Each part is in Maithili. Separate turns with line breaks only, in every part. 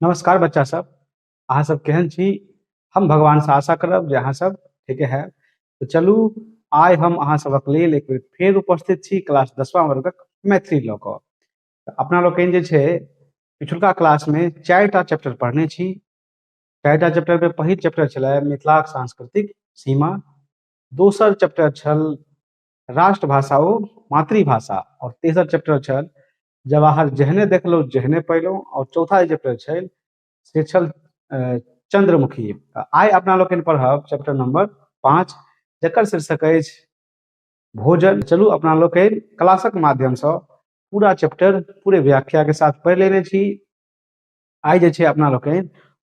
नमस्कार बच्चा सब, अहाँ सब केहन छी? हम भगवान से आशा करब जे अहाँ सब ठीके है। तो चलू आइ हम अहाँ सबक लेल एक बेर फेर उपस्थित छी क्लास 10वां वर्गक मैथिली लऽ कऽ। अपना लोकनि जे छै पिछुलका क्लास में 4टा चैप्टर पढ़ने छी। 4टा चैप्टर में पहिल चैप्टर छलै मिथिलाक सांस्कृतिक सीमा, दोसर चैप्टर छल राष्ट्रभाषा ओ मातृभाषा, और तेसर चैप्टर छल जवाहर जेहने देखलहुँ जेहने पयलहुँ, और चौथा जे चैप्टर छल से छल चंद्रमुखी। आइ अपना लोकनि पढ़ब चैप्टर नंबर 5, जकर शीर्षक अछि भोजन। चलू अपना लोकनि क्लासक माध्यमसँ पूरा चैप्टर पूरे व्याख्या के साथ पढ़ि लेने छी। आइ जे छै अपना लोकनि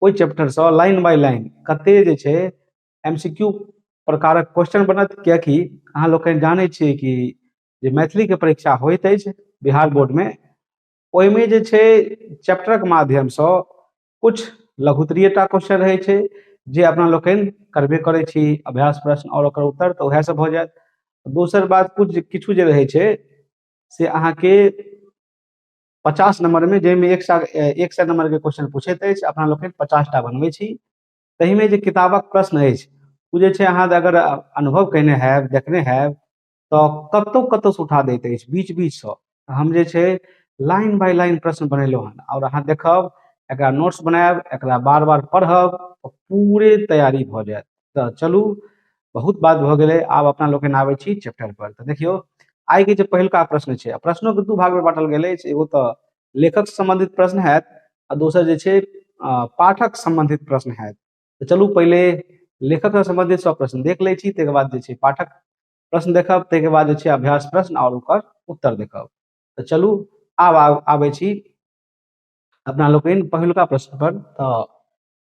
ओहि चैप्टरसँ लाइन बाय लाइन कते जे छै एमसीक्यू प्रकारक क्वेश्चन बनत, कियाकि अहाँ लोकनि जानै छियै कि जे मैथिलीके परीक्षा होइत अछि बिहार बोर्डमे, ओहिमे जे छै चैप्टरक माध्यमसँ कुछ लघुत्तरीयटा क्वेश्चन रहै छै जे अपना लोकनि करबे करै छी, अभ्यास प्रश्न आओर ओकर उत्तर तऽ उएहसँ भऽ जायत। दोसर बात कुछ किछु जे रहै छै से अहाँके 50 नंबर में, जाहिमे 100 नंबर के क्वेश्चन पूछैत अछि, अपना लोकनि 50टा बनबै छी। ताहिमे जे किताबक प्रश्न अछि ओ जे छै अहाँ अगर अनुभव कयने हैब, देखने हैब, तऽ कतहु कतहुसँ उठा दैत अछि बीच बीचसँ। हम जे छै लाइन बाय लाइन प्रश्न बनेलहुँ हन, आओर अहाँ देखब, एकरा नोट्स बनायब, एकरा बार बार पढ़ब, पूरे तैयारी भऽ जायत। तऽ चलू बहुत बात भऽ गेलै, आब अपना लोकनि आबै छी चैप्टर पर। तऽ देखियौ आइ के जे पहिलुका प्रश्न छै, प्रश्नोके 2 भागमे बाँटल गेल अछि। एगो तऽ लेखक सम्बन्धित प्रश्न हैत आ दोसर जे छै पाठक सम्बन्धित प्रश्न हैत। तऽ चलू पहिले लेखकसँ सम्बन्धित सब प्रश्न देख लै छी, ताहिके बाद जे छै पाठक प्रश्न देखब, ताहिके बाद जे छै अभ्यास प्रश्न आओर ओकर उत्तर देखब। तऽ चलू आब आबै छी अपना लोकनि पहिलुका प्रश्न पर। तऽ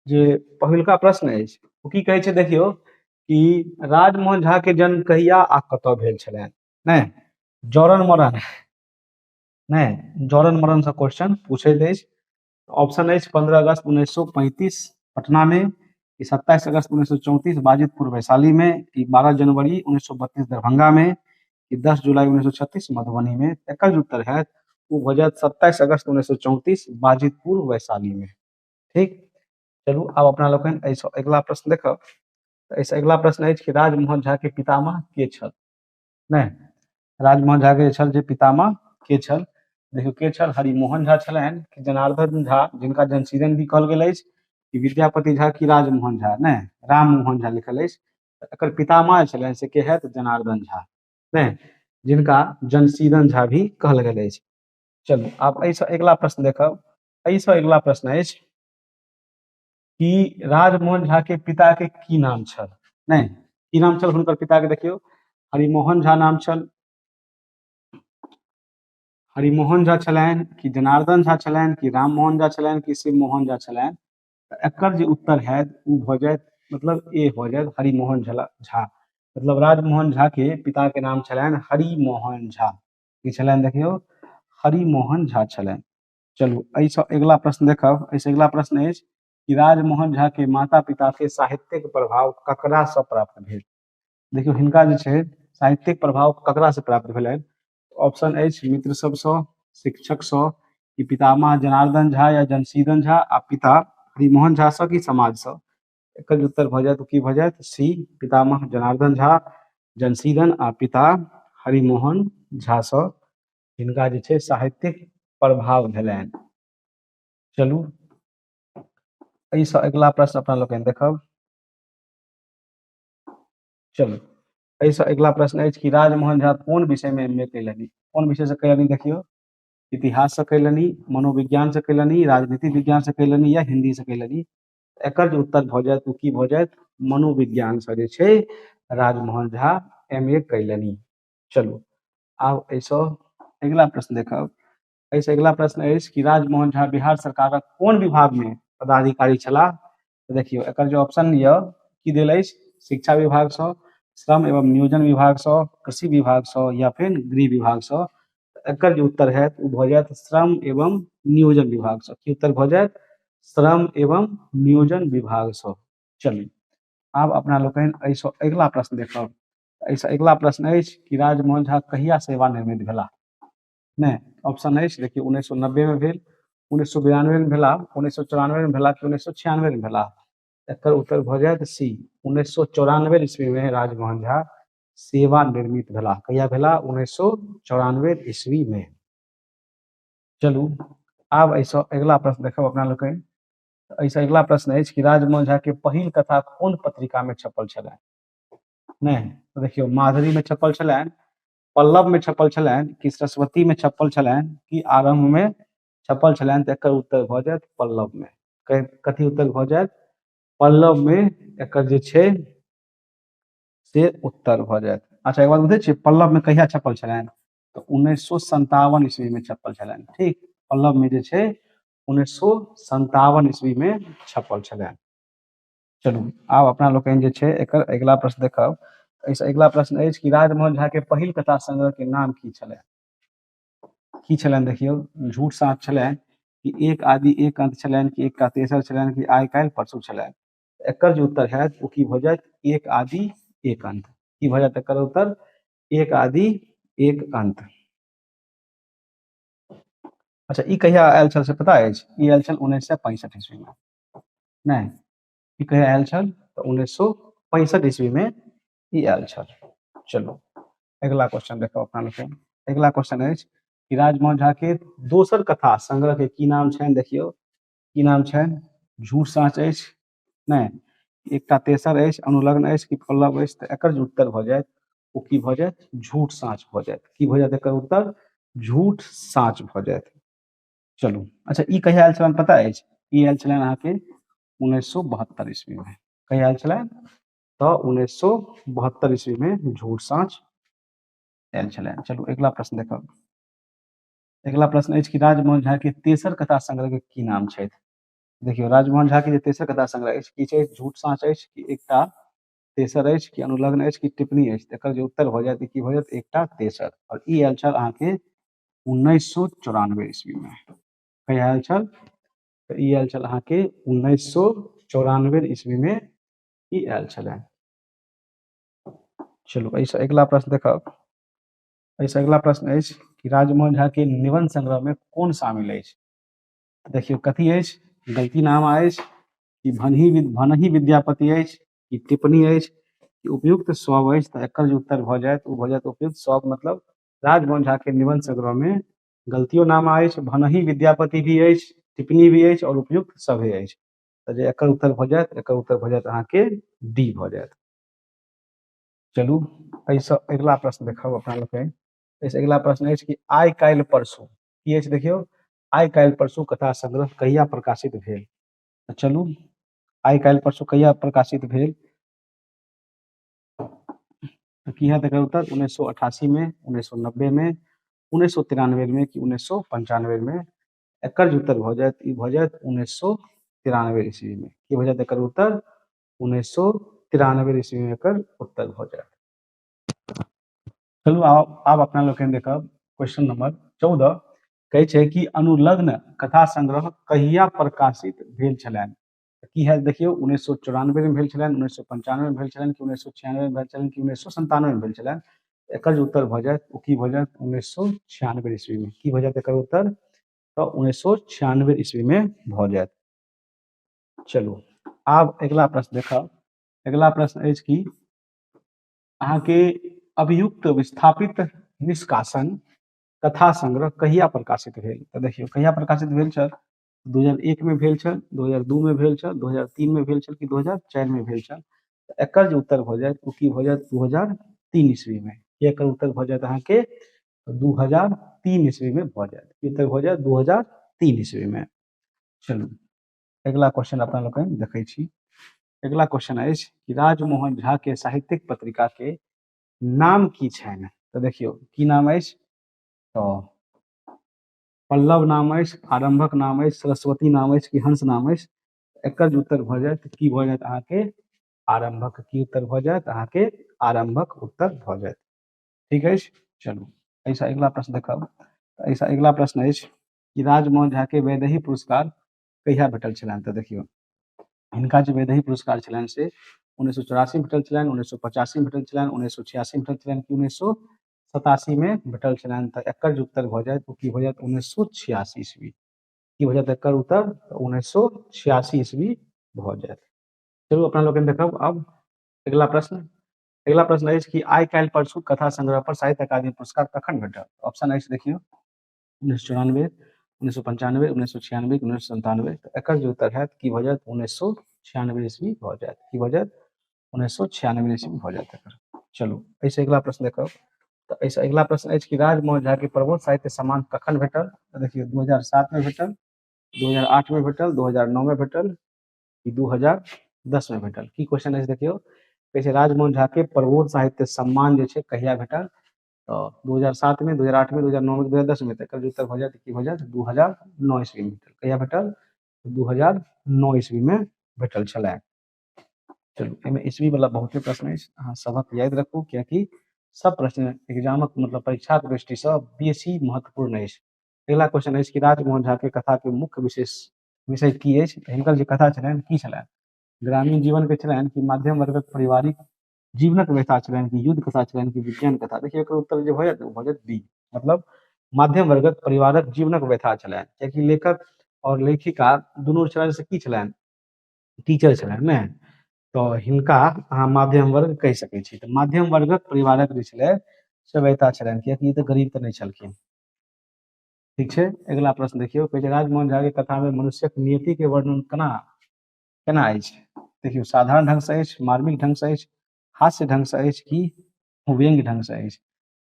जे पहिलुका प्रश्न अछि ओ की कहै छै, देखियौ कि राजमोहन झा के जन्म कहिया आ कतऽ भेल छलनि। नहि जरन मरन, नहि जरन मरन से क्वेश्चन पूछैत अछि। ऑप्शन अछि 15 अगस्त 1935 पटना में, कि 27 अगस्त 1934 बाजितपुर वैशाली में, कि 12 जनवरी 1932 दरभंगा में, कि 10 जुलाई 1936 मधुबनी में। एकर जे उत्तर हैत ओ भऽ जायत 27 अगस्त 1934 बाजितपुर वैशाली में। ठीक, चलू आब अपना लोकनि एहिसँ अगिला प्रश्न देखब। एहिसँ अगिला प्रश्न अछि कि राजमोहन झा के पितामह के छल। नहि, राजमोहन झा के छल जे पितामह के छल, देखियौ के छल, हरिमोहन झा छलनि कि जनार्दन झा, जिनका जनसीदन भी कहल गेल अछि, कि विद्यापति झा, कि राजमोहन झा। नहि, राममोहन झा लिखल अछि। एकर पितामह छलनि से के हैत, जनार्दन झा, नहि, जिनका जनसीदन झा भी कहल गेल अछि। चलू आब एहिसँ अगिला प्रश्न देखब। एहिसँ अगिला प्रश्न अछि कि राजमोहन झा के पिता के की नाम छल। नहि, की नाम छल हुनकर पिता के, देखियौ हरिमोहन झा नाम छल। हरिमोहन झा छलनि कि जनार्दन झा छलनि कि राममोहन झा छलनि कि शिवमोहन झा छलनि। एकर जे उत्तर हैत ओ भऽ जायत, मतलब ए भऽ जायत हरिमोहन झा। मतलब राजमोहन झा के पिता के नाम छलनि हरिमोहन झा। की छलनि, देखियौ हरिमोहन झा छलनि। चलू एहिसँ अगिला प्रश्न देखब। एहिसँ अगिला प्रश्न अछि कि राजमोहन झा के माता पिता के साहित्यिक प्रभाव ककरासँ प्राप्त भेल। देखियौ हिनका जे छै साहित्यिक प्रभाव ककरासँ प्राप्त भेलनि। ऑप्शन अछि मित्र सबसँ, शिक्षकसँ, कि पितामह जनार्दन झा या जनसीदन झा आ पिता हरिमोहन झासँ, कि समाजसँ। एकर जे उत्तर भऽ जायत ओ की भऽ जायत, सी, पितामह जनार्दन झा, जनसीदन आ पिता हरिमोहन झासँ हिनका जे छै साहित्यिक प्रभाव भेलनि। चलू एहिसँ अगिला प्रश्न अपना लोकनि देखब। चलू एहिसँ अगिला प्रश्न अछि कि राजमोहन झा कोन विषयमे एम ए कयलनि। कोन विषयसँ कयलनि, देखियौ इतिहाससँ कयलनि, मनोविज्ञानसँ कयलनि, राजनीति विज्ञानसँ कयलनि या हिन्दीसँ कयलनि। एकर जे उत्तर भऽ जायत ओ की भऽ जायत, मनोविज्ञानसँ जे छै राजमोहन झा एम ए कयलनि। चलू आब एहिसँ अगिला प्रश्न देखब। एहिसँ अगिला प्रश्न अछि कि राजमोहन झा बिहार सरकारक कोन विभागमे पदाधिकारी छलाह। देखियौ एकर जे ऑप्शन यऽ की देल अछि, शिक्षा विभागसँ, श्रम एवं नियोजन विभागसँ, कृषि विभागसँ या फिर गृह विभागसँ। एकर जे उत्तर हैत ओ भऽ जायत श्रम एवं नियोजन विभागसँ। की उत्तर भऽ जायत, श्रम एवं नियोजन विभागसँ। चलू आब अपना लोकनि एहिसँ अगिला प्रश्न देखब। एहिसँ अगिला प्रश्न अछि कि राजमोहन झा कहिया सेवानिवृत्त भेलाह। नहि, ऑप्शन अछि देखियौ 1990 में भेल, 1992 में भेला, 1994 में भेला कि 1996 में भेला? एकर उत्तर भऽ जायत सी, 1994 ईस्वी में राजमोहन झा सेवानिवृत्त भेला। कहिया भेला? 1994 ईस्वी में। चलू आब एहिसँ अगिला प्रश्न देखब अपना लोकनि। एहिसँ अगिला प्रश्न अछि कि राजमोहन झा के पहिल कथा कोन पत्रिका में छपल छलनि? नहि तऽ देखियौ, माधुरी में छपल छलनि, पल्लव में छपल छलनि कि सरस्वती में छपल छलनि कि आरंभ में छपल छलनि? तऽ एकर उत्तर भऽ जायत पल्लव में। कथी उत्तर भऽ जायत? पल्लव में एकर जे छै से उत्तर भऽ जायत। अच्छा, एक बात बुझै छियै, पल्लव में कहिया छपल छलनि? तऽ 1957 ईस्वी में छपल छलनि। ठीक, पल्लव में जे छै 1957 ईस्वी में छपल छलनि। चलू आब अपना लोकनि जे छै एकर अगिला प्रश्न देखब। एहिसँ अगिला प्रश्न अछि कि राजमोहन झा के पहिल कथा संग्रह के नाम की छलनि? की छलनि? देखियौ, झूठ साँच छलनि कि एक आदि एक अंत छलनि कि एकटा तेसर छलनि कि आइ काल्हि परसू छलनि? एकर जे उत्तर हैत ओ की भऽ जायत? एक आदि एक अंत। की भऽ जायत एकर उत्तर? एक आदि एक अंत। अच्छा, ई कहिया आयल छल से पता अछि? ई आयल छल 1965 ईस्वी में। नहि, ई कहिया आयल छल? तऽ 1965 ईस्वी में ई आयल छल। चलू अगिला क्वेश्चन देखब अपना लोकनि। अगिला क्वेश्चन अछि कि राजमोहन झा के दोसर कथा संग्रह के की नाम छनि? देखियौ की नाम छनि? झूठ साँच अछि, नहि, एकटा तेसर अछि, अनुलग्न अछि कि पल्लव अछि? तऽ एकर जे उत्तर भऽ जायत ओ की भऽ जायत? झूठ साँच भऽ जायत। की भऽ जायत एकर उत्तर? झूठ साँच भऽ जायत। चलू, अच्छा, ई कहिया आयल छलनि पता अछि? ई आयल छलनि अहाँके 1972 ईस्वी में। कहिया आयल छलनि? तऽ 1972 ईस्वी में झूठ साँच आयल छलनि। चलू अगिला प्रश्न देखब। अगिला प्रश्न अछि कि राजमोहन झा के तेसर कथा संग्रह के की नाम छथि? देखियौ, राजमोहन झा के जे तेसर कथा संग्रह अछि की छै? झूठ साँच अछि कि एकटा तेसर अछि कि अनुलग्न अछि कि टिप्पणी अछि? एकर जे उत्तर भऽ जायत की भऽ जायत? एकटा तेसर। और ई आयल छल अहाँके 1994 ईस्वी में। कहिया आयल छल? तऽ ई आयल छल अहाँके 1994 ईस्वी में ई आयल छलै। चलू एहिसँ अगिला प्रश्न देखब। एहिसँ अगिला प्रश्न अछि कि राजमोहन झा के निबंध संग्रह में कोन शामिल अछि? देखियौ कथी अछि? गलतीनामा अछि कि भनही विद्यापति अछि कि टिप्पणी अछि कि उपयुक्त सब अछि? तऽ एकर जे उत्तर भऽ जायत ओ भऽ जायत उपयुक्त सब। मतलब राजमोहन झा के निबंध संग्रह में गलतियो नामा अछि, भनही विद्यापति भी अछि, टिप्पणी भी अछि और उपयुक्त सभे अछि। तऽ जे एकर उत्तर भऽ जायत, एकर उत्तर भऽ जायत अहाँके डी भऽ जायत। चलू एहिसँ अगिला प्रश्न देखब अपना लोकनि। एहिसँ अगिला प्रश्न अछि कि आइ काल्हि परसू की अछि? देखियौ, आइ काल्हि परसू कथा संग्रह कहिया प्रकाशित भेल? तऽ चलू, आइ काल्हि परसू कहिया प्रकाशित भेल? तऽ की हैत एकर उत्तर? 1988 में, 1990 में, 1993 में कि 1995 में? एकर जे उत्तर भऽ जायत ई भऽ जायत 1993 ईस्वी में। की भऽ जायत एकर उत्तर? 1993 ईस्वी में एकर उत्तर भऽ जायत। चलू आब अपना लोकनि देखब क्वेश्चन नंबर 14। कहै छै कि अनुलग्न कथा संग्रह कहिया प्रकाशित भेल छलनि? की है? देखियौ, 1994 में भेल छलनि, 1995 में भेल छलनि कि 1996 में भेल छलनि कि 1997 में भेल छलनि? एकर जे उत्तर भऽ जायत ओ की भऽ जायत? 1996 ईस्वी में। की भऽ जायत एकर उत्तर? तऽ 1996 ईस्वी में भऽ जायत। चलू आब अगिला प्रश्न देखब। अगिला प्रश्न अछि कि अहाँके अभियुक्त विस्थापित निष्कासन कथा संग्रह कहिया प्रकाशित भेल? तऽ देखियौ कहिया प्रकाशित भेल छल? 2001 में भेल छल, 2002 में भेल छल, 2003 में भेल छल कि 2004 में भेल छल? एकर जे उत्तर भऽ जायत ओ की भऽ जायत? 2003 ईस्वी में। एकर उत्तर भऽ जायत अहाँके 2003 ईस्वी में भऽ जायत। की उत्तर भऽ जायत? 2003 ईस्वी में। चलू अगिला क्वेश्चन अपना लोकनि देखै छी। अगिला क्वेश्चन अछि कि राजमोहन झा के साहित्यिक पत्रिका के नाम की छनि? तऽ देखियौ की नाम अछि? तऽ पल्लव नाम अछि, आरंभक नाम अछि, सरस्वती नाम अछि कि हंस नाम अछि? एकर जे उत्तर भऽ जायत की भऽ जायत अहाँके? आरंभक। की उत्तर भऽ जायत अहाँके? आरंभक उत्तर भऽ जायत। ठीक अछि। चलू एहिसँ अगिला प्रश्न देखब। एहिसँ अगिला प्रश्न अछि कि राजमोहन झा के वैदेही पुरस्कार कहिया भेटल छलनि? तऽ देखियौ हिनका जे वैदेही पुरस्कार छलनि से 1984 में भेटल छलनि, 1985 में भेटल छलनि, 1986 में भेटल छलनि कि 1987 में भेटल छलनि? तऽ एकर जे उत्तर भऽ जायत ओ की भऽ जायत? 1986 ईस्वी। की भऽ जायत एकर उत्तर? 1986 ईस्वी भऽ जायत। चलू अपना लोकनि देखब अब अगिला प्रश्न। अगिला प्रश्न अछि कि आइ काल्हि परसू कथा संग्रह पर साहित्य अकादमी पुरस्कार कखन भेटल? ऑप्शन अछि देखियौ 1994, 1995, 1996, 1997। तऽ एकर जे उत्तर हैत की भऽ जायत? 1996 ईस्वी भऽ जायत। की भऽ जायत? 1996 ईस्वी भऽ जायत एकर। चलू एहिसँ अगिला प्रश्न देखब। तऽ एहिसँ अगिला प्रश्न अछि कि राजमोहन झा के प्रबोध साहित्य सम्मान कखन भेटल? तऽ देखियौ 2007 मे भेटल, 2008 मे भेटल, 2009 मे भेटल कि 2010 मे भेटल? की क्वेश्चन अछि देखियौ, कहै छै राजमोहन झा के प्रबोध साहित्य सम्मान जे छै कहिया भेटल? तऽ 2007 मे, 2008 मे, 2009 मे, 2010 मे। तऽ एकर जे उत्तर भऽ जायत की भऽ जायत? 2009 ईस्वी मे भेटल। कहिया भेटल? 2009 ईस्वी मे भेटल छलै। चलू एहिमे ईस्वी वाला बहुते प्रश्न अछि, अहाँ सबक याद रखू कियाकि सब प्रश्न एग्जामक मतलब परीक्षाक दृष्टिसँ बेसी महत्वपूर्ण अछि। अगिला क्वेश्चन अछि कि राजमोहन झा के कथा के मुख्य विशेष विषय की अछि? हिनकर जे कथा छलनि की छलनि? ग्रामीण जीवन के छलनि कि मध्यम वर्गक पारिवारिक जीवनक व्यथा छलनि कि युद्ध कथा छलनि कि विज्ञान कथा? देखियौ एकर उत्तर जे भऽ जायत ओ भऽ जायत बी, मतलब मध्यम वर्गक परिवारक जीवनक व्यथा छलनि, कियाकि लेखक और लेखिका दुनू छलनि से की छलनि? टीचर छलनि ने, तऽ हिनका अहाँ माध्यम वर्ग कहि सकै छी। तऽ माध्यम वर्गक परिवारक जे छलै से व्यथा छलनि, कियाकि ई तऽ गरीब तऽ नहि छलखिन। ठीक छै, अगिला प्रश्न देखियौ, कहै छै राजमोहन झा के कथा मे मनुष्यक नियति के वर्णन केना केना अछि? देखियौ साधारण ढंग से अछि, मार्मिक ढंग से अछि, हास्य ढंग से अछि कि व्यंग्य ढंग से अछि?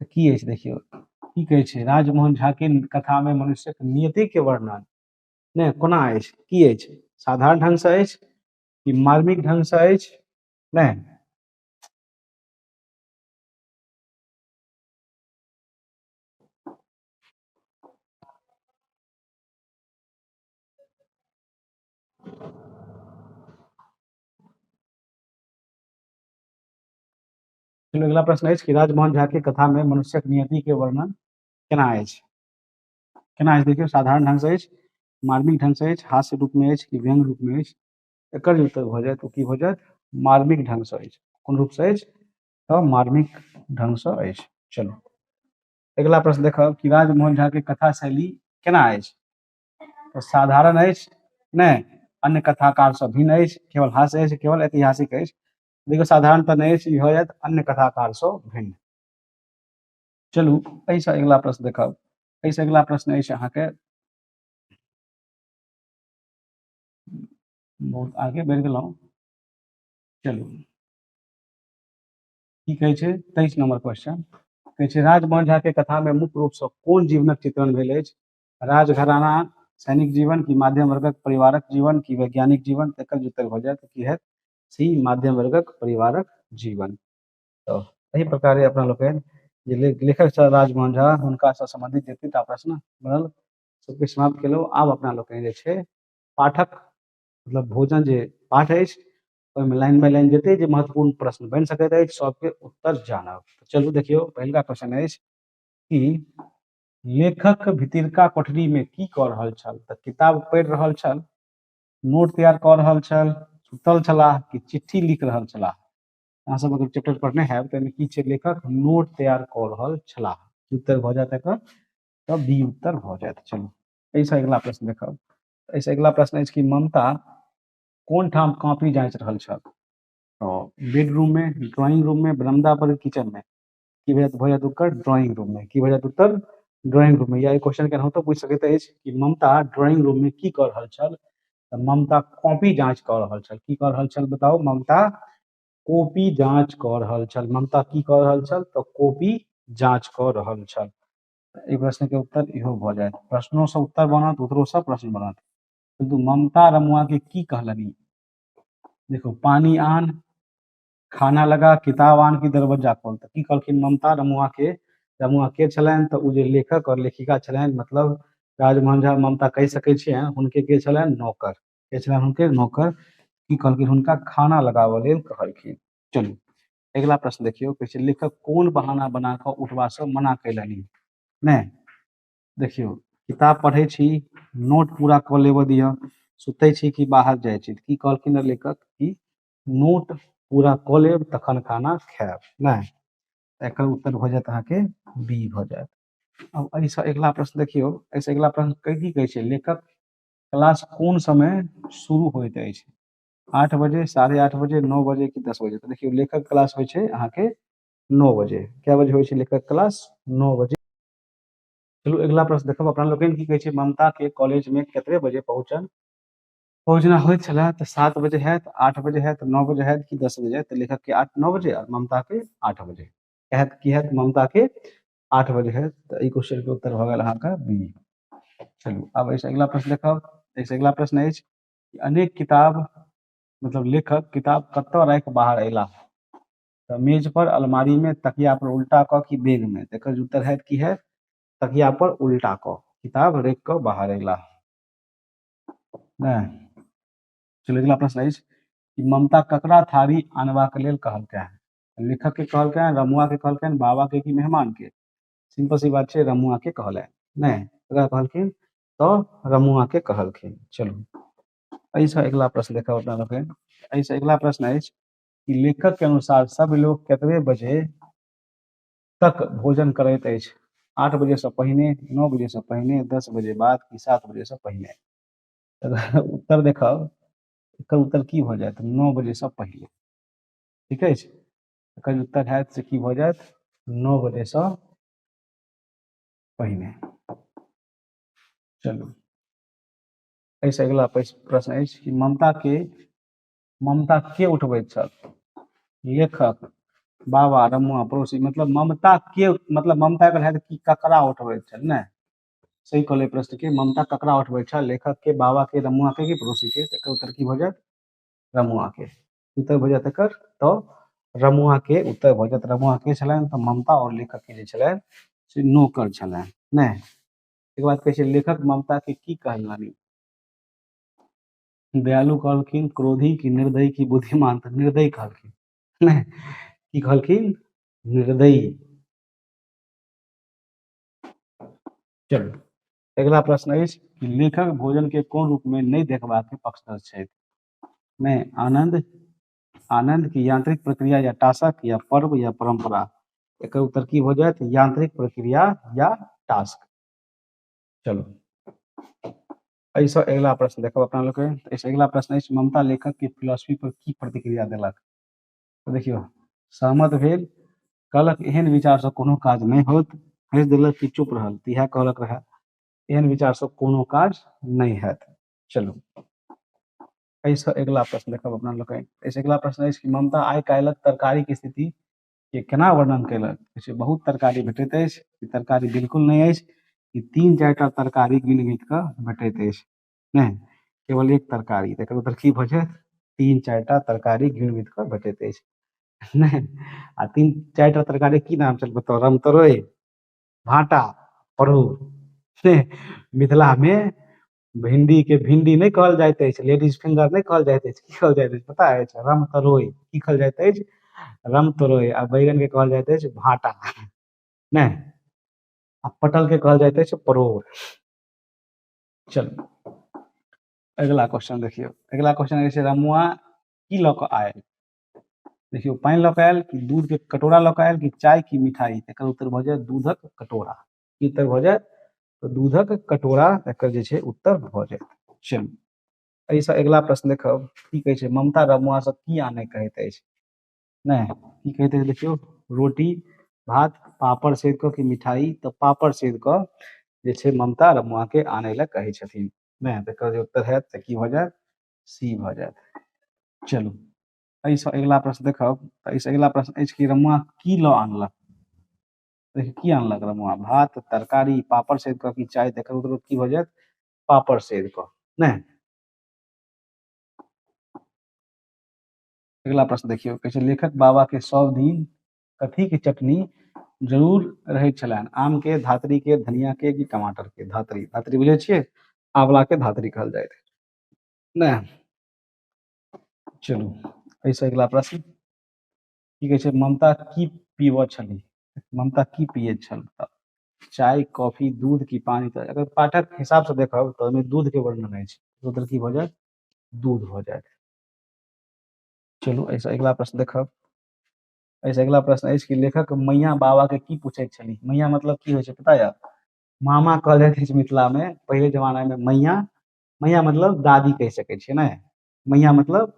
तऽ की अछि देखियौ, की कहै छै राजमोहन झा के कथा मे मनुष्यक नियति के वर्णन ने कोना अछि? की अछि? साधारण ढंग से अछि कि मार्मिक ढंग से अछि? नहि। चलू अगिला प्रश्न अछि कि राजमोहन झा के कथा मे मनुष्यक नियति के वर्णन केना अछि? केना अछि? देखियौ साधारण ढंग से अछि, मार्मिक ढंग से अछि, हास्य रूप मे अछि कि व्यंग्य रूप मे अछि? एकर जे उत्तर भऽ जायत ओ की भऽ जायत? मार्मिक ढंग से अछि। कोन रूप से अछि? तऽ मार्मिक ढंग से अछि। चलू अगिला प्रश्न देखब कि राजमोहन झा के कथा शैली केना अछि? तऽ साधारण अछि नहि, अन्य कथाकार सँ भिन्न अछि, केवल हास्य अछि, केवल ऐतिहासिक अछि। देखियौ साधारण तऽ नहि अछि, ई भऽ जायत अन्य कथाकार सँ भिन्न। चलू एहिसँ अगिला प्रश्न देखब। एहिसँ अगिला प्रश्न अछि अहाँके, बहुत आगे बढ़ि गेलहुँ। चलू की कहै छै 23 नंबर क्वेश्चन, कहै छै राजमोहन झा के कथा मे मुख्य रूप सँ कोन जीवनक चित्रण भेल अछि? राजघराना, सैनिक जीवन कि मध्यम वर्गक परिवारक जीवन कि वैज्ञानिक जीवन? एकर जे उत्तर भऽ जायत की हैत? सी, मध्यम वर्गक परिवारक जीवन। तऽ एहि प्रकारे अपना लोकनि जे लेखक छल राजमोहन झा, हुनकासँ सम्बन्धित जतेटा प्रश्न बनल सबके समाप्त केलहुँ। आब अपना लोकनि जे छै पाठक मतलब भोजन जे पाठ अछि ओहिमे लाइन बाय लाइन जते जे महत्वपूर्ण प्रश्न बनि सकैत अछि सबके उत्तर जानब। चलू देखियौ पहिलका क्वेश्चन अछि कि लेखक भितरका कोठरी मे की कऽ रहल छल? तऽ किताब पढ़ि रहल छल, नोट तैयार कऽ रहल छल, सुतल छलाह कि चिट्ठी लिख रहल छलाह? अहाँ सब अगर चैप्टर पढ़ने हैब तऽ एहिमे की छै? लेखक नोट तैयार कऽ रहल छलाह। उत्तर भऽ जायत एकर तऽ बी उत्तर भऽ जायत। चलू एहिसँ अगिला प्रश्न देखब। एहिसँ अगिला प्रश्न अछि कि ममता कोन ठाम कॉपी जाँचि रहल छल? तऽ बेडरूम मे, ड्रॉइंग रूम मे, बरंडा पर, किचन मे? की भऽ जायत उत्तर? ड्रॉइंग रूम मे। की भऽ जायत उत्तर? ड्रॉइंग रूम मे। या ई क्वेश्चन के एनाहितो पूछि सकैत अछि कि ममता ड्रॉइंग रूम मे की कऽ रहल छल? तऽ ममता कॉपी जाँच कऽ रहल छल। की कऽ रहल छल बताउ? ममता कॉपी जाँच कऽ रहल छल। ममता की कऽ रहल छल? तऽ कॉपी जाँच कऽ रहल छल। एहि प्रश्न के उत्तर इहो भऽ जायत। प्रश्नो से उत्तर बनत, उत्तरो से प्रश्न बनत। किन्तु ममता रमुआ के की कहलनि? देखो पानी आन, खाना लगा, किताब आन की दरवज्जा खोल। तऽ की कहलखिन ममता रमुआ के? रमुआ के छलनि? तऽ ओ जे लेखक और लेखिका छलनि, मतलब राजमोहन झा ममता कहि सकै छियनि, हुनके के छलनि? नौकर। के छलनि हुनके? नौकर। की कहलखिन? हुनका खाना लगाबऽ लेल कहलखिन। चलू अगिला प्रश्न देखियौ, कहै छै लेखक कोन बहाना बना कऽ उठबा सँ मना कयलनि? नहि देखियौ किताब पढ़ै छी, नोट पूरा कऽ लेबऽ दिअ, सुतै छी कि बाहर जाइ छी? की कहलखिन लेखक? कि नोट पूरा कऽ लेब तखन खाना खायब। नहि, एकर उत्तर भऽ जायत अहाँके बी भऽ जायत। अब एहिसँ अगिला प्रश्न देखियौ। एहिसँ अगिला प्रश्न की कहै छै? लेखक क्लास कोन समय शुरू होइत अछि? 8 बजे, 8:30 बजे, 9 बजे कि 10 बजे? तऽ देखियौ लेखक क्लास होइ छै अहाँके 9 बजे। कए बजे होइ छै लेखक क्लास? 9 बजे। चलू अगिला प्रश्न देखब अपना लोकनि। की कहै छै? ममता के कॉलेज में कतबे बजे पहुँचना होइत छलै? तऽ 7 बजे हैत, 8 बजे हैत, 9 बजे हैत कि 10 बजे? तऽ लेखक के 8-9 बजे और ममता के 8 बजे हैत। की हैत? ममता के 8 बजे हैत। तऽ ई क्वेश्चन के उत्तर भऽ गेल अहाँके बी। चलू आब एहिसँ अगिला प्रश्न देखब। एहिसँ अगिला प्रश्न अछि अनेक किताब, मतलब लेखक किताब कतऽ राखि बाहर अयलाह? तऽ मेज पर, अलमारी में, तकिया पर उल्टा कऽ कि बैग में? तऽ एकर उत्तर हैत की हैत? तकिया पर उल्टा कऽ किताब राखि कऽ बाहर अयलाह। नहि, चलू अगिला प्रश्न अछि कि ममता ककरा थारी आनबाक लेल कहलकै? लेखक के कहलकै, रमुआ के कहलकै, बाबा के कि मेहमान के? सिंपल सी बात छै, रमुआ के कहलनि। नहि, ककरा कहलखिन? तऽ रमुआ के कहलखिन। चलू एहिसँ अगिला प्रश्न देखब अपना लोकनि। एहिसँ अगिला प्रश्न अछि कि लेखक के अनुसार सब लोग कतबे बजे तक भोजन करैत अछि? 8 बजे से पहिने, 9 बजे से पहिने, 10 बजे बाद कि 7 बजे से पहिने? उत्तर देखब, एकर उत्तर की भऽ जायत? 9 बजे से पहिले। ठीक अछि, एकर उत्तर हैत से की भऽ जायत? 9 बजे से पहिने। चलू एहिसँ अगिला प्रश्न अछि कि ममता के उठबैत छल? लेखक, बाबा, रमुआ, पड़ोसी। मतलब ममता के, मतलब ममता एकर हैत कि ककरा उठबैत छल? नहि, सही कहले प्रश्न के। ममता ककरा उठबैत छल? लेखक के, बाबा के, रमुआ के कि पड़ोसी के? एकर उत्तर की भऽ जायत? रमुआ के उत्तर भऽ जायत एकर। तऽ रमुआ के उत्तर भऽ जायत। रमुआ के छलनि? तऽ ममता और लेखक के जे छलनि से नौकर छलनि। नहि, एक बात कहै छै, लेखक ममता के की कहलनि? दयालु कहलखिन, क्रोधी कि निर्दयी कि बुद्धिमान? तऽ निर्दयी कहलखिन। नहि, की कहलखिन? निर्दयी। चलू अगिला प्रश्न अछि कि लेखक भोजन के कोन रूप में नहि देखबाक के पक्षधर छथि? नहि, आनंद, आनंद की यांत्रिक प्रक्रिया या टास्क या पर्व या परंपरा? एकर उत्तर की हो जायत? यांत्रिक प्रक्रिया या टास्क। चलू एहिसँ अगिला प्रश्न देखब अपना लोकनि। एहिसँ अगिला प्रश्न अछि ममता लेखक के फिलॉसफी पर की प्रतिक्रिया देलक? तऽ देखियौ, सहमत भेल, कहलक एहन विचारसँ कोनो काज नहि होत, हँसि देलक कि चुप रहल? तऽ इएह कहलक रहए, एहन विचारसँ कोनो काज नहि हैत। चलू एहिसँ अगिला प्रश्न देखब अपना लोकनि। एहिसँ अगिला प्रश्न अछि कि ममता आइ काल्हिक तरकारीके स्थिति के केना वर्णन कयलक? बहुत तरकारी भेटैत अछि, ई तरकारी बिल्कुल नहि अछि, ई 3-4 टा तरकारी गिन गिन कऽ भेटैत अछि। नहि, केवल एक तरकारी। एकर उत्तर की भऽ जायत? 3-4 टा तरकारी गिन गिन कऽ भेटैत अछि। नहि, आ 3-4 टा तरकारी की नाम छल बताउ? रामतरोइ, भाटा, परोड़। मिथिला में भिंडी के भिंडी नहि कहल जाइत अछि, लेडीज फिंगर नहि कहल जाइत अछि, की कहल जाइत अछि पता अछि? रामतरोइ। की कहल जाइत अछि? रामतरोइ। आ बैगन के कहल जाइत अछि भाटा। नहि, आ पटल के कहल जाइत अछि परोड़। चलू अगिला क्वेश्चन देखियौ। अगिला क्वेश्चन अछि रमुआ की लऽ कऽ आयल? देखियौ, पानि लऽ कऽ आयल कि दूध के कटोरा लऽ कऽ आयल कि चाय की मिठाई? एकर उत्तर भऽ जायत दूधक कटोरा। की उत्तर भऽ जायत? तऽ दूधक कटोरा एकर जे छै उत्तर भऽ जायत। चलू एहिसँ अगिला प्रश्न देखब। की कहै छै? ममता रमुआ से की आने कहैत अछि? नहि, की कहैत अछि? देखियौ, रोटी, भात, पापड़ सेद कऽ कि मिठाई? तऽ पापड़ सेद कऽ जे छै ममता रमुआ के आनै लए कहै छथिन। नहि, तऽ एकर जे उत्तर हैत से की भऽ जायत? सी भऽ जायत। चलू एहिसँ अगिला प्रश्न देखब। तऽ एहिसँ अगिला प्रश्न अछि कि रमुआ की लऽ आनलक? देखियौ, की आनलक रमुआ? भात, तरकारी, पापड़ सेद कऽ कि चाय? तऽ एकर उत्तर की भऽ जायत? पापड़ सेद कऽ। नहि, अगिला प्रश्न देखियौ। कहै छै लेखक बाबा के सब दिन कथी के चटनी जरूर रहैत छलनि? आम के, धात्री के, धनिया के कि टमाटर के? धात्री। धात्री बुझै छियै? आंवला के धात्री कहल जाइत है। नहि, चलू एहिसँ अगिला प्रश्न की कहै छै? ममता की पीबऽ छली? ममता की पियैत छल? तऽ चाय, कॉफी, दूध की पानी? तऽ अगर पाठक हिसाबसँ देखब तऽ ओहिमे दूध के वर्णन अछि। उत्तर की भऽ जायत? दूध भऽ जायत। चलू एहिसँ अगिला प्रश्न देखब। एहिसँ अगिला प्रश्न अछि कि लेखक मैया बाबा के की पूछैत छली? मैया मतलब की होइ छै पता यऽ? मामा कहल जाइत अछि मिथिला में पहिले जमाना में। मैया मैया मतलब दादी कहि सकै छियै ने। मैया मतलब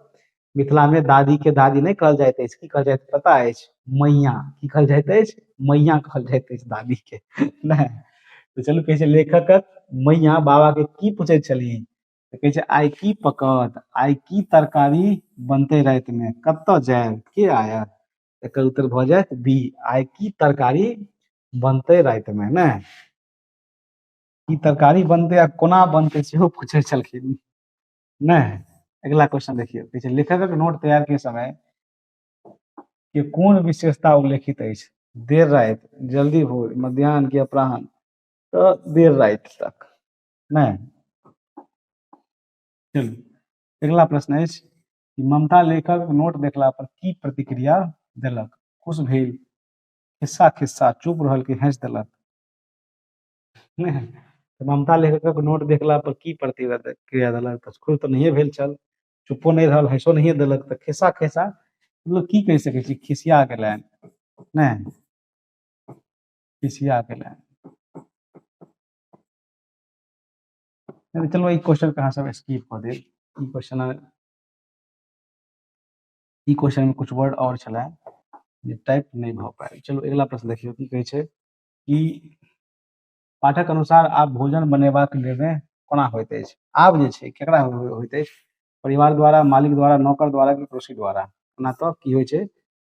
मिथिला में दादी के दादी नहि कहल जाइत अछि, की कहल जाइत पता अछि? मैया। की कहल जाइत अछि? मैया कहल जाइत अछि दादी के नहि। तऽ चलू कहै छै लेखकक मैया बाबा के की पूछैत छली? तऽ कहै छै आइ की पकत, आइ की तरकारी बनतै राति में, कतऽ जायब, के आयत? एकर उत्तर भऽ जायत बी, आइ की तरकारी बनतै राति में ने। की तरकारी बनतै आ कोना बनतै सेहो पूछै छलखिन नहि। अगिला क्वेश्चन देखियौ, कहै छै लेखकक नोट तैयार के समय के कोन विशेषता उल्लेखित अछि? देर राति, जल्दी भोर, मध्याह्न की अपराह्न? तऽ देर राति तक नहि। चलू अगिला प्रश्न अछि कि ममता लेखक नोट देखला पर की प्रतिक्रिया देलक? खुश भेल, खिस्सा खिस्सा, चुप रहल कि हँसि देलक? नहि। ममता लेखकक नोट देखला पर की प्रतिक्रिया देलक? तऽ खुश तऽ नहिए भेल छल, चुप्पो नहि रहल, हँसो नहिए देलक, तऽ खिस्सा खिस्सा मतलब की कहि सकै छी, खिसिया गेलनि नहि, खिसिया गेलनि। चलो ई क्वेश्चन के अहाँ सब स्किप कऽ देब। ई क्वेश्चन में कुछ वर्ड और छलै जे टाइप नहि भऽ पायल। चलो अगिला प्रश्न देखियौ की कहै छै कि पाठक अनुसार आब भोजन बनेबाक निर्णय कोना होइत अछि? आब जे छै केकरा होइत अछि? परिवार द्वारा, मालिक द्वारा, नौकर द्वारा कि पड़ोसी द्वारा? ओना तऽ की होइ छै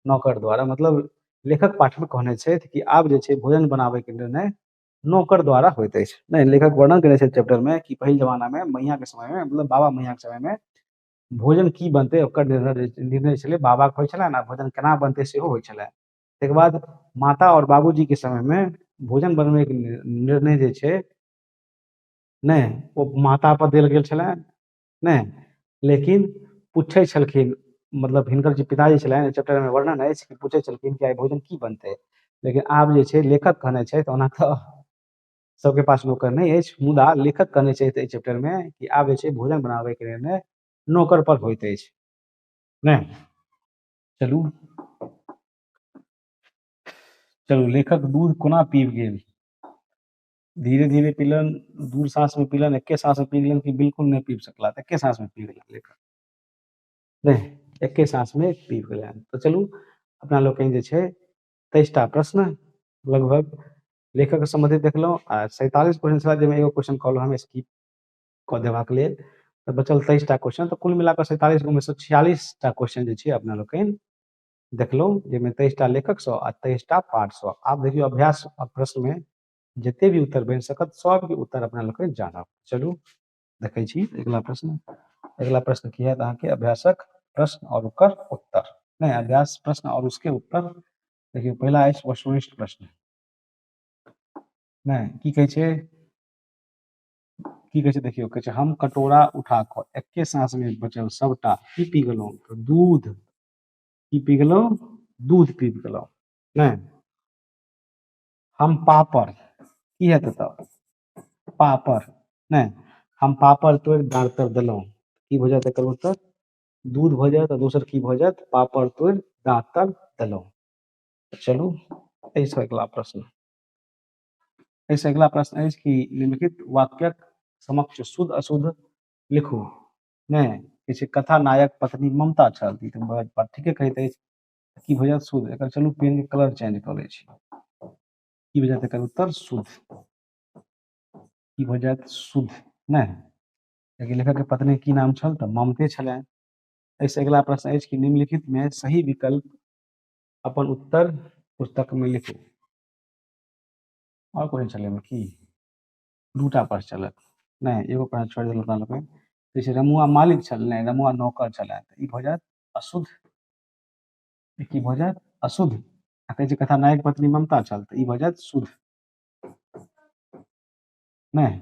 नौकर द्वारा। मतलब लेखक पाठ में कहने छथि कि आब जे छै भोजन बनाबे के निर्णय नौकर द्वारा होइत अछि। नहि, लेखक वर्णन केने छथि चैप्टर में कि पहिल जमाना में मैया के समय में, मतलब बाबा मैया के समय में भोजन की बनतै ओकर निर्णय छलै बाबा के होइ छलनि, आ भोजन केना बनतै सेहो होइ छलै। तकर बाद माता और बाबूजी के समय में भोजन बनबै के निर्णय जे छै नहि ओ माता पर देल गेल छलनि नहि, लेकिन पूछै छलखिन, मतलब हिनकर जे पिताजी छलनि चैप्टर में वर्णन अछि कि पूछै छलखिन कि आइ भोजन की बनतै। लेकिन आब जे छै लेखक कहने छथि, ओना तऽ सबके पास नौकर नहि अछि, मुदा लेखक कहने छथि एहि चैप्टर में कि आब जे छै भोजन बनाबै के निर्णय नौकर पर होइत अछि नहि। चलू चलू लेखक दूध कोना पीब गेल? धीरे धीरे पीलन, दू साँस में पीलन, एके साँस में पी गेलन कि बिल्कुल नहीं पीब सकला? तऽ एके साँस में पी गेलन लेखक नहीं, एके साँस में पीब गेलन। तऽ चलू अपना लोकनि जे छै 23टा प्रश्न लगभग लेखक के सम्बन्धित देखलहुँ, आ 47 क्वेश्चन छल जाहिमे एगो क्वेश्चन कहलहुँ हम स्किप कऽ देबाक लेल, तऽ बचल 23टा क्वेश्चन। तऽ कुल मिलाकऽ 47 गो में सँ 46टा क्वेश्चन जे छै अपना लोकनि देखलहुँ, जाहिमे 23टा लेखकसँ आ 23टा पाठसँ। आब देखियौ अभ्यास प्रश्न में जते भी उत्तर बनि सकत सबके उत्तर अपना लोकनि जानब। चलू देखै छी अगिला प्रश्न। अगिला प्रश्न की हैत अहाँके अभ्यासक प्रश्न और ओकर उत्तर। नहि, अभ्यास प्रश्न और उसके उत्तर। देखियौ पहिला अछि वस्तुनिष्ठ प्रश्न। नहि, की कहै छै, की कहै छै देखियौ, कहै छै हम कटोरा उठा कऽ एके साँस में बचल सबटा की पी गेलहुँ? तऽ दूध। की पी गेलहुँ? दूध पीब गेलहुँ। नहि, हम पापड़, की हेतै तऽ पापड़। नहि, हम पापड़ तोड़ि दाँत तर देलहुँ, की भऽ जायत एकर उत्तर? दूध भऽ जायत, आ दोसर की भऽ जायत? पापड़ तोड़ि दाँत तर देलहुँ। चलू एहिसँ अगिला प्रश्न। एहिसँ अगिला प्रश्न अछि कि निम्नलिखित वाक्यक समक्ष शुद्ध अशुद्ध लिखू। नहि, कहै छै कथा नायक पत्नी ममता छल, ई तऽ बात ठीके कहैत अछि, की भऽ जायत? शुद्ध। एकर चलू पेन के कलर चेंज कऽ लै छी, की भऽ जायत एकर उत्तर? शुद्ध। की भऽ जायत? शुद्ध। नहि, कियाकि लेखक के पत्नी की नाम छल? तऽ ममते छलनि। एहिसँ अगिला प्रश्न अछि कि निम्नलिखित में सही विकल्प अपन उत्तर पुस्तक में लिखू। और कोई छलै एहिमे की? दूटा प्रश्न छलै। नहि, एगो प्रश्न छोड़ि देलहुँ अपना लोकनि। कहै छै रमुआ मालिक छल, नहि रमुआ नौकर छलै, तऽ ई भऽ जायत अशुद्ध। ई की भऽ जायत? अशुद्ध। आ कहै छै कथा नायक पत्नी ममता छल, तऽ ई भऽ जायत शुद्ध। नहि,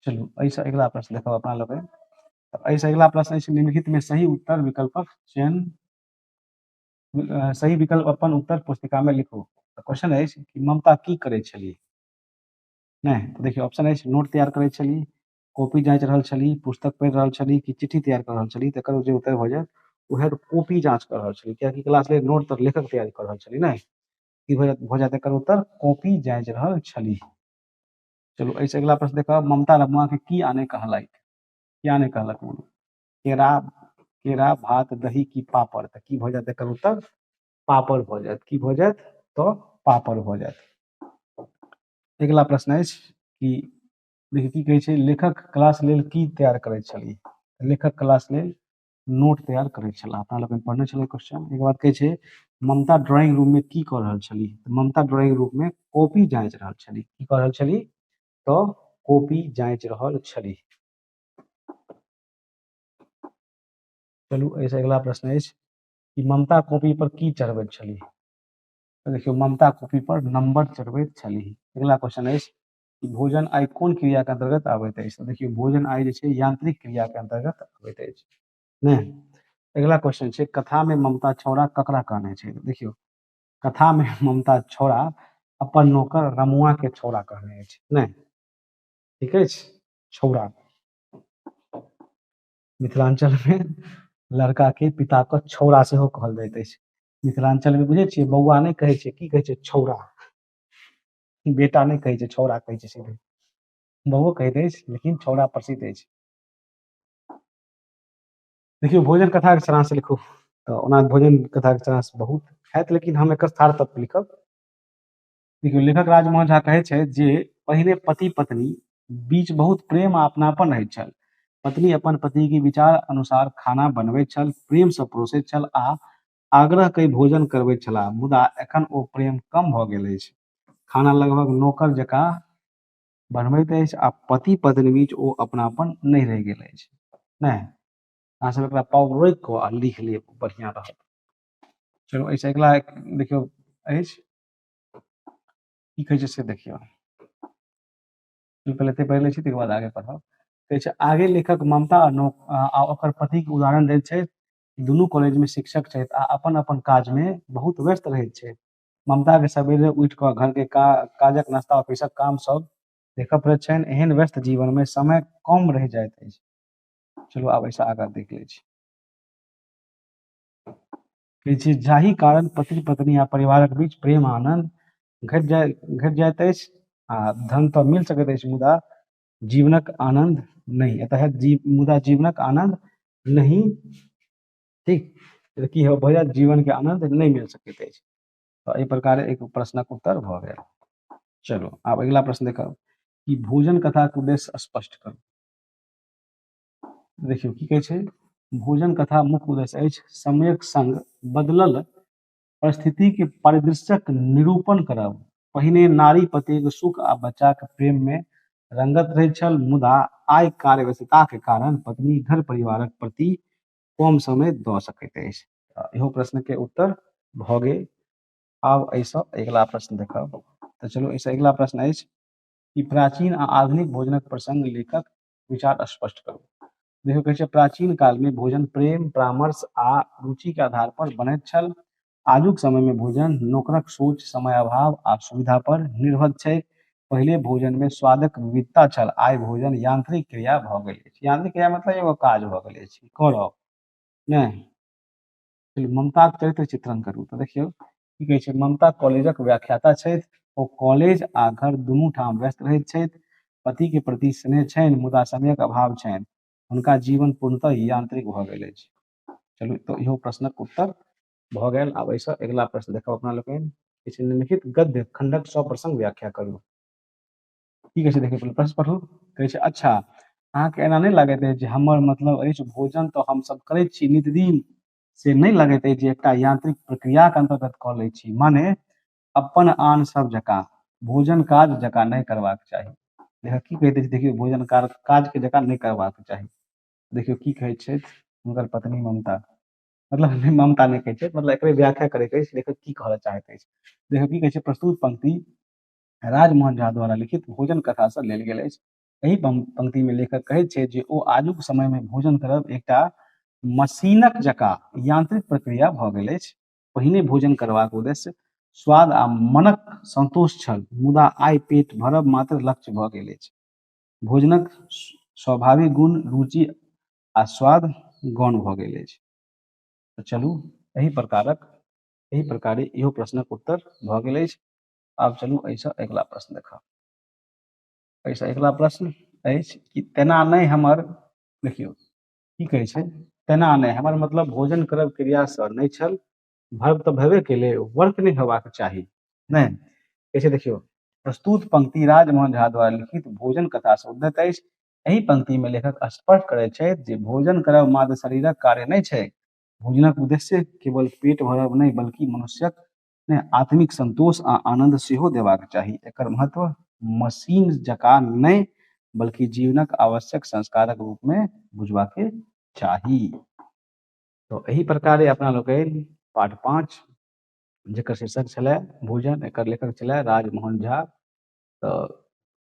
चलू एहिसँ अगिला प्रश्न देखब अपना लोकनि। तऽ एहिसँ अगिला प्रश्न अछि निम्नलिखित में सही उत्तर विकल्पक चयन, सही विकल्प अपन उत्तर पुस्तिका में लिखू। तऽ क्वेश्चन अछि कि ममता की करै छली? नहि, तऽ देखियौ ऑप्शन अछि नोट तैयार करै छली, कॉपी जाँच रहल छली, पुस्तक पढ़ि रहल छली कि चिट्ठी तैयार कऽ रहल छली। तकर जे उत्तर भऽ जायत ओ हैत कॉपी जाँच कऽ रहल छली, कियाकि क्लास लेल नोट तऽ लेखक तैयार कऽ रहल छली। नहि, की भऽ जायत एकर उत्तर? कॉपी जाँच रहल छली। चलू एहिसँ अगिला प्रश्न देखब। ममता रमुआ के की आने कहलथि? किया नहि कहलक कोनो? केरा, केरा भात दही की पापड़? तऽ की भऽ जायत एकर उत्तर? पापड़ भऽ जायत। की भऽ जायत? तऽ पापड़ भऽ जायत। अगिला प्रश्न अछि कि देखियौ की कहै छै, लेखक क्लास लेल की तैयार करैत छली? लेखक क्लास लेल नोट तैयार करैत छलाह। अपना लोकनि पढ़ने छलै क्वेश्चन। एकर बाद कहै छै ममता ड्राइंग रूम में की कऽ रहल छली? ममता ड्राइंग रूम में कॉपी जाँचि रहल छली। की कऽ रहल छली? तऽ कॉपी जाँचि रहल छली। चलू एहिसँ अगिला प्रश्न अछि कि ममता कॉपी पर की चढ़बैत छली? तऽ देखियौ ममता कॉपी पर नंबर चढ़बैत छली। अगिला क्वेश्चन अछि कि भोजन आइ कोन क्रिया के अंतर्गत आबैत अछि? तऽ देखियौ भोजन आइ जे छै यांत्रिक क्रिया के अंतर्गत आबैत अछि। नहि, अगिला क्वेश्चन छै कथा में ममता छौड़ा ककरा कहने छै? देखियौ कथा में ममता छौड़ा अपन नौकर रमुआ के छौड़ा कहने अछि। नहि, ठीक अछि, छौड़ा मिथिलांचल में लड़का के पिता के छौड़ा सेहो कहल जाइत अछि। मिथिलांचल में बुझै छियै बौआ नहि कहै छै, की कहै छै? छौड़ा। बेटा नहि कहै छै, छौड़ा कहै छै सीधे। बौओ कहैत अछि लेकिन छौड़ा प्रसिद्ध अछि। देखियौ भोजन कथा के सारांश लिखू। तऽ ओना भोजन कथा के सारांश बहुत हैत, लेकिन हम एकर सार तत्व लिखब। देखियौ लेखक राजमोहन झा कहै छथि जे पहिने पति पत्नी बीच बहुत प्रेम आ अपनापन रहैत छल। पत्नी अपन पति के विचार अनुसार खाना बनबैत छल, प्रेम से परोसैत छल आ आग्रह कई भोजन करबैत छलाह, मुदा एखन ओ प्रेम कम भऽ गेल अछि। खाना लगभग नौकर जकाँ बनबैत अछि आ पति पत्नी बीच ओ अपनापन नहि रहि गेल अछि। नहि, अहाँ सब एकरा पाव रोकि कऽ आ लिख लिअ, बढ़िआँ रहत। चलू एहिसँ अगिला देखियौ अछि की कहै छै से देखियौ। पहिले एते पढ़ि लै छी, तकर बाद आगे पढ़ब। कहै छै आगे लेखक ममता आ ओकर पतिके उदाहरण दैत छै। दुनू कॉलेज में शिक्षक छथि आ अपन अपन काज में बहुत व्यस्त रहैत छै। ममता के सवेरे उठि कऽ घर के काजक नाश्ता ऑफिसक काम सब देखऽ पड़ैत छनि। एहन व्यस्त जीवन में समय कम रहि जाइत अछि। चलू आब एहिसँ आगाँ देख लै छी। कहै छै जाहि कारण पति पत्नी आ परिवारक बीच प्रेम आनंद घटि जाइत अछि आ धन तऽ मिल सकैत अछि मुदा जीवनक आनंद नहि। एतऽ मुदा जीवनक आनंद नहि, ठीक, की भऽ जायत? जीवन के आनंद नहि मिल सकैत अछि। तऽ एहि प्रकारे एक प्रश्नक उत्तर भऽ गेल। चलू आब अगिला प्रश्न देखब कि भोजन कथाक उद्देश्य स्पष्ट करू। देखियौ की कहै छै, भोजन कथा मुख्य उद्देश्य अछि समयक संग बदलल परिस्थिति के परिदृश्यक निरूपण करब। पहिने नारी पतिक सुख आ बच्चाक प्रेम में रंगत रहैत छल, मुदा आइ कार्य व्यस्तताक कारण पत्नी घर परिवारक प्रति कम समय दऽ सकैत अछि। इहो प्रश्न के उत्तर भऽ गेल। आब एहिसँ अगिला प्रश्न देखब। तऽ चलू एहिसँ अगिला प्रश्न अछि कि प्राचीन आ आधुनिक भोजनक प्रसंग लेखक विचार स्पष्ट करू। देखियौ कहै छै प्राचीन काल में भोजन प्रेम, परामर्श आ रुचि के आधार पर बनैत छल। आजुक समय में भोजन नौकरक सोच, समय अभाव आ सुविधा पर निर्भर छै। पहिले भोजन में स्वादक विविधता छल, आइ भोजन यांत्रिक क्रिया भऽ गेल अछि। यांत्रिक क्रिया मतलब एगो काज भऽ गेल अछि, करब नहि। चलू ममताक चरित्र चित्रण करू। तऽ देखियौ की कहै छै, ममता कॉलेजक व्याख्याता छथि। ओ कॉलेज आ घर दुनू ठाम व्यस्त रहैत छथि। पति के प्रति स्नेह छनि मुदा समयक अभाव छनि। हुनका जीवन पूर्णतः यांत्रिक भऽ गेल अछि। चलू तऽ इहो प्रश्नक उत्तर भऽ गेल। आब एहिसँ अगिला प्रश्न देखब अपना लोकनि। किछु निम्नलिखित गद्य खंडक सप्रसंग व्याख्या करू। की कहै छै देखियौ, पहिले प्रश्न पढ़ू। कहै छै अच्छा अहाँके एना नहि लागैत अछि जे हमर मतलब अछि भोजन तऽ हमसब करैत छी नितदिन, से नहि लगैत अछि जे एकटा यांत्रिक प्रक्रियाक अंतर्गत कऽ लै छी, माने अपन आन सब जकाँ भोजन काज जकाँ नहि करबाक चाही। लेखक की कहैत अछि? देखियौ भोजन काज के जकाँ नहि करबाक चाही। देखियौ की कहैत छथि हुनकर पत्नी ममता, मतलब नहि ममता नहि कहै छथि, मतलब एकरे व्याख्या करैके अछि लेखक की कहऽ चाहैत अछि। देखियौ की कहै छै, प्रस्तुत पंक्ति राजमोहन झा द्वारा लिखित भोजन कथा से लेल गेल अछि। एहि पंक्ति में लेखक कहैत छै जे ओ आजुक समय में भोजन करब एकटा मशीनक जकाँ यांत्रिक प्रक्रिया भऽ गेल अछि। पहिने भोजन करबाक उद्देश्य स्वाद आ मनक संतोष छल, मुदा आइ पेट भरब मात्र लक्ष्य भऽ गेल अछि। भोजनक स्वाभाविक गुण, रुचि आ स्वाद गौण भऽ गेल अछि। तऽ चलू एहि प्रकारे इहो प्रश्नक उत्तर भऽ गेल अछि। आब चलू एहिसँ अगिला प्रश्न देखब। एहिसँ अगिला प्रश्न अछि कि तेना नहि हमर देखियौ की कहै छै, तेना नहि, हमर मतलब भोजन करब क्रियासँ नहि छल, भर्ब तऽ भेबे केलै, वर्क नहि होबाक चाही। नहि कहै छै, देखियौ, प्रस्तुत पंक्ति राजमोहन झा द्वारा लिखित भोजन कथासँ उद्धत अछि। एहि पंक्तिमे लेखक स्पष्ट करैत छथि जे भोजन करब मात्र शरीरक कार्य नहि छै। भोजनक उद्देश्य केवल पेट भरब नहि, बल्कि मनुष्यक ने आत्मिक संतोष आ आनंद सेहो देबाक चाही। एकर महत्व मशीन जकाँ नहि, बल्कि जीवनक आवश्यक संस्कारक रूपमे बुझबाक चाही। तो एहि प्रकारे अपना लोकनि पाठ 5, जकर शीर्षक छलै भोजन, एकर लेखक छलै राजमोहन झा, तऽ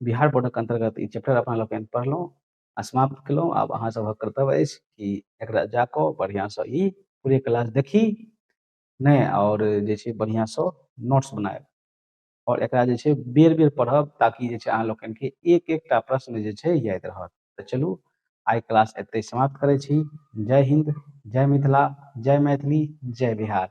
बिहार बोर्डक अंतर्गत ई चैप्टर अपना लोकनि पढ़लहुँ आ समाप्त केलहुँ। आब अहाँ सभक कर्तव्य अछि कि एकरा जाकऽ बढ़िआँसँ ई पूरे क्लास देखी नहि, आओर जे छै बढ़िआँसँ नोट्स बनायब, आओर एकरा जे छै बेर बेर पढ़ब, ताकि जे छै अहाँ लोकनिके एक एकटा प्रश्न जे छै याद रहत। तऽ चलू, आइ क्लास एतहि समाप्त करै छी। जय हिन्द, जय मिथिला, जय मैथिली, जय बिहार।